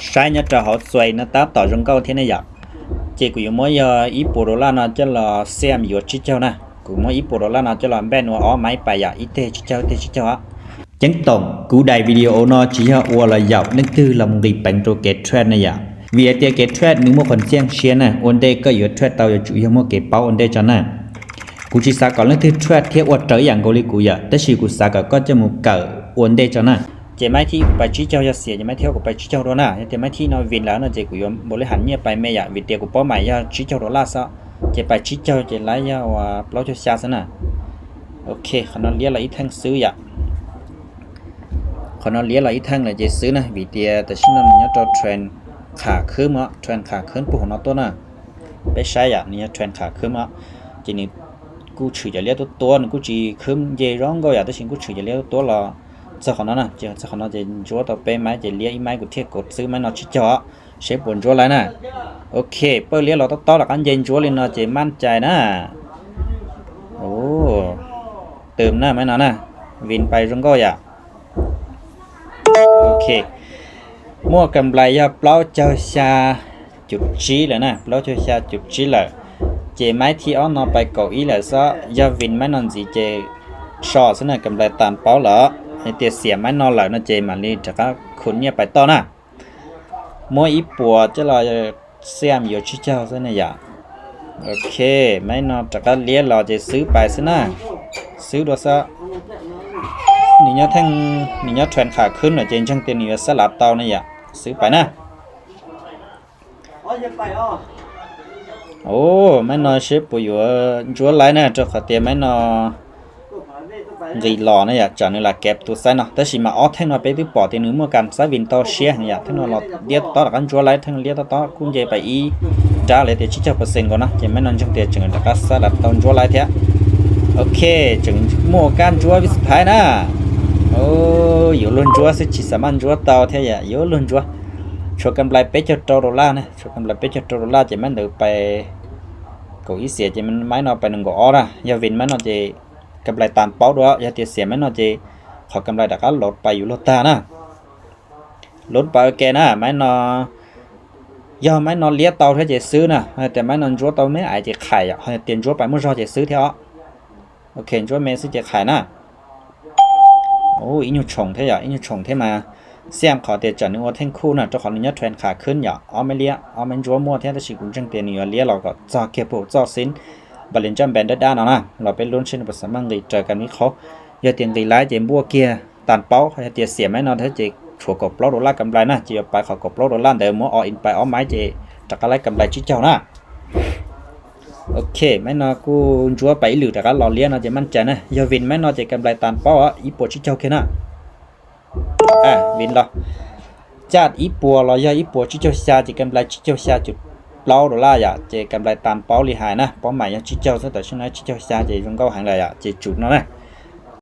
Saib nyob rau hauv xuais no tab tom zoo nkauj thiab ne yom. Ces kuv yuav muab yog ib puas dollar no coj los xiam yuav tsib caug na. Kuv muab ib puas dollar no coj los npaj ua ob maiv pais yom, ib teg tsib caug, ib teg tsib caug. Ceeb toom, kuv daim video no tsis yog ua los yaum leej twg los mus nqis peev rau kev trade na yom. Vim hais tias kev trade nws muaj qhov ntxiaj siab na, ua ntej koj yuav trade tau yuav tsum yog muaj kev paub ua ntej tso na. Kuv tsis xav kom leej twg trade thiab ua raws ib yam nkaus li kuv yom, tab sis kuv xav kom koj coj mus kawm ua ntej tso na. Ces maiv thib kuv pais tsib caug, yog xiam ces maiv thib ob kuv pais tsib caug dua na. Yog tias maiv thib no vin lawm no ces kuv yuav npaum li ham nyiaj pais me yom, vim tias kuv paub mais yog tsib caug dollar xwb. Ces pais tsib caug ces lawv yog uas plaub caug xya xwb na. Ok, qhov no liab los ib theej xwb yom. Qhov no liab los ib theej lawm ces xwb na, vim tias tam sim no nws nyob rau trend qham khwb os, trend qham khwb puag hauv no tuaj na. Peb saib yom, nws yog trend qham khwb os. Ces nws kuj tshwm cov liab tuab tuab, nws kuj tsis khwb nce zoo nkauj yom, tab sis kuj tshwm cov liab tuab tuab los txog qhov no na. Ces txog qhov no ces ntsuab tau peb maiv ces liab ib maiv, kuv thiaj kauv xwb maiv no tsib caug os, seb puas ntsuab laib na. Ok, pawj liab los tob tob rov qab nce ntsuab li no ces maj cai na. Tus na maiv no na, vin pais zoo nkauj yom. Ok, muaj kam nplais yog plaub caug xya cum tsib lawm na, plaub caug xya cum tsib lawm. Ces maiv thib ob no pais kaum ib lawm xwb, yog vin maiv no ntxiv ces so xwb na, kam nplais tas paub lawm. Hais tias xiam maiv no lawm no ces mam li rov qab khu nyiaj pais toj na. Muab ib puas coj los xiam yuav tsib caug xwb na yom. Ok, maiv no rov qab liab los ces xwb pais xwb na. Xwb dua xwb. Nws nyob theej, nws nyob trend qham khwb no ces ntseeg tias nws yuav xab lav tau na yom. Xwb pais na. Ua, maiv no seb puas yuav ntsuab laib na, rau qhov tias maiv no nqis los na yom, tsam nws lam kev tus xaiv no. Tab sis mas ob theej no peb twb pom tias nws muaj kam xab vin tau siab heev yom, theej no los liab tob rov qab ntsuab laib, theej liab tob tob kuj nce pais ib nrab li tias tsib caug percent nkaus no, ces maiv no ntseeg tias tseem rov qab xab lav tau ntsuab laib thiab. Ok, tseem muaj kab ntsuab vij xi thaiv na. Yuav luag ntsuab xwb tsis xav maj ntsuab tau thiab yom, yuav luag ntsuab. Tshuav kam nplais peb caug rau dollar na, tshuav kam nplais peb caug rau dollar ces maiv ntawd pais kaum ib xiam ces maiv no pais nees nkaum ob na. Yog vin maiv no ces kam nplais tas paub dua, yog tias xiam maiv no ces qhov kam nplais rov qab lov pais yuav luag tag na. Lov pais ua ke na, maiv no, yog maiv no liab tau thiab ces xwb na, ho tias maiv no ntsuab tau me aiv ces qhais yom, ho tias ntsuab pais muaj zog ces xwb thiab os. Ok, ntsuab me xwb ces qhais na. Ib nyuag tshoom thiab yom, ib nyuag tshoom thiab mas xiam qhov tias tsam nws ua theej khuj na, rau qhov nws nyob trend qham khwb yom, ob maiv liab ob maiv ntsuab muaj thiab, tab sis kuv ntseeg tias nws yuav liab los kom txog kiag puag txoj xib npam li ntsaj npe dab dab no na, los peb lub seb nws puas xav maj nqis raws kam nib qhaub. Yog tias nqis laib ces npuaj kiag tas paub, yog tias xiam maiv no thiab ces tshuav kaum plaub dollar kam nplais na, ces yuav pais qhov kaum plaub dollar ntawd muab all in pais ob maiv ces rov qab laib kam nplais tsib caug na. Ok, maiv no kuj ntsuab pais ib lwm rov qab los liab no ces maj cai na. Yog vin maiv no ces kam nplais tas paub ib puas tsib caug kiag na. Vin los caj ib puas los yog ib puas tsib caug xya ces kam nplais tsib caug xya cum plaub dollar yom, ces kam nplais tas paub li hais na, paub mais yog tsib caug xwb, tam sim no tsib caug xya ces zoo nkauj heev lawm yom, ces tsum no na.